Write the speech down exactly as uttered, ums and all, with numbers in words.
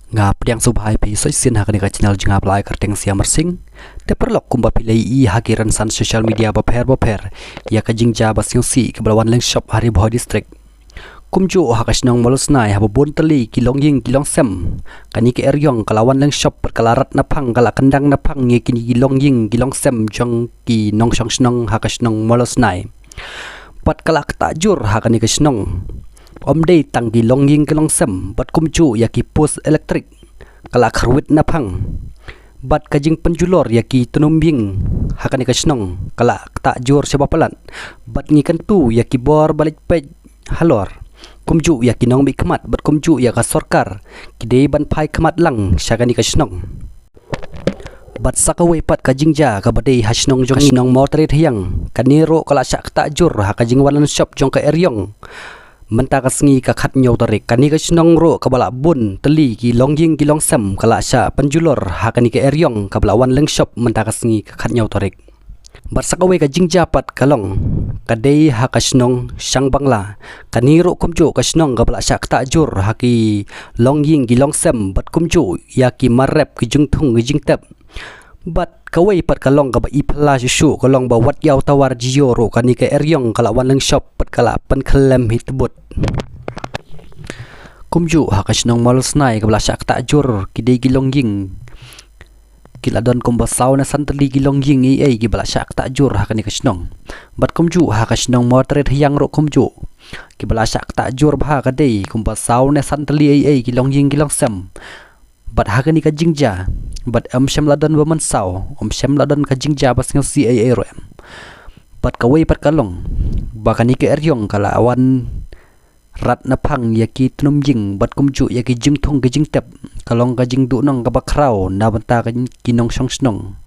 Nga pdiang sngewbha ïa phi sa shisien ha kane ka channel jong nga ba la ai kyrteng Siam Marsing. Te paralok, kumba phi la ïohi ha ki rynsan social media bapher bapher ïa ka jingjia ba sngewsih kaba la wan lyngshop ha Ri Bhoi District, kumjuh ha ka shnong Mawlasnai, haba bun tylli ki longïing ki longsem. Kane ka eriong ka la wan lyngshop bad ka la rat naphang, ka la kyndang naphang ïa kine ki longïing ki longsem jong ki nongshong shnong ha ka shnong Mawlasnai. Bad ka la ktah jur ha kane ka shnong. Ym dei tang ki longïing ki longsem bad kumjuh ïa ki post elektrik ka la khyrwit naphang. Bad ka jingpynjulor ïa ki tnum ïing ha kane ka shnong ka la ktah jur shibun palat. Bad ngi kyntu ïa ki bor ba leit peit halor, kumjuh ïa ki nongmihkhmat bad kumjuh ïa ka sorkar, ki dei ban phai khmat lang sha kane ka shnong. Bad sa kawei pat ka jingjia kaba dei ha shnong jong, ka shnong Mawtyrthiang, kane ruh ka la shah ktah jur ha ka jingwan lyngshop jong ka eriong. Mynta ka sngi ka khathynñiew tarik, kane ka shnong ruh kaba la bun tylli ki longïing ki longsem ka la shah pynjulor ha kane ka eriong kaba la wan lyngshop mynta ka sngi ka khathynñiew tarik. Bad sa kawei ka jingjia pat ka long, ka dei ha ka shnong Shangbangla, kane ruh kumjuh ka shnong kaba la shah ktah jur ha ki longïing ki longsem bad kumjuh ïa ki mar rep, ki jingthung ki jingtep. Bad kawei pat ka long kaba i phylla shuh shuh, ka long ba wat ïa u tower Jio ruh kane ka eriong ka la wan lyngshop bad ka la pynkhyllem hi tbut. Kumjuh ha ka shnong Mawlasnai kaba la shah ktah jur, ki dei ki longïing, ki la don kumba saw ne san tylli ki longïing ei ei kiba la shah ktah jur ha kane ka shnong. Bad kumjuh ha ka shnong Mawtyrthiang ruh kumjuh, kiba la shah ktah jur bha ka dei kumba saw ne san tylli ei ei ki longïing ki longsem. Bad ha kane ka jingjia, bad ym shym la don ba mynsaw, ym shym la don ka jingjia ba sngewsih ei ei ruh em. Bad kawei pat ka long ba kane ka eriong ka la wan rat naphang ïa ki tnum ïing bad kumjuh ïa ki jingthung ki jingtep, ka long ka jingduhnong kaba khraw na bynta ki nongshong shnong.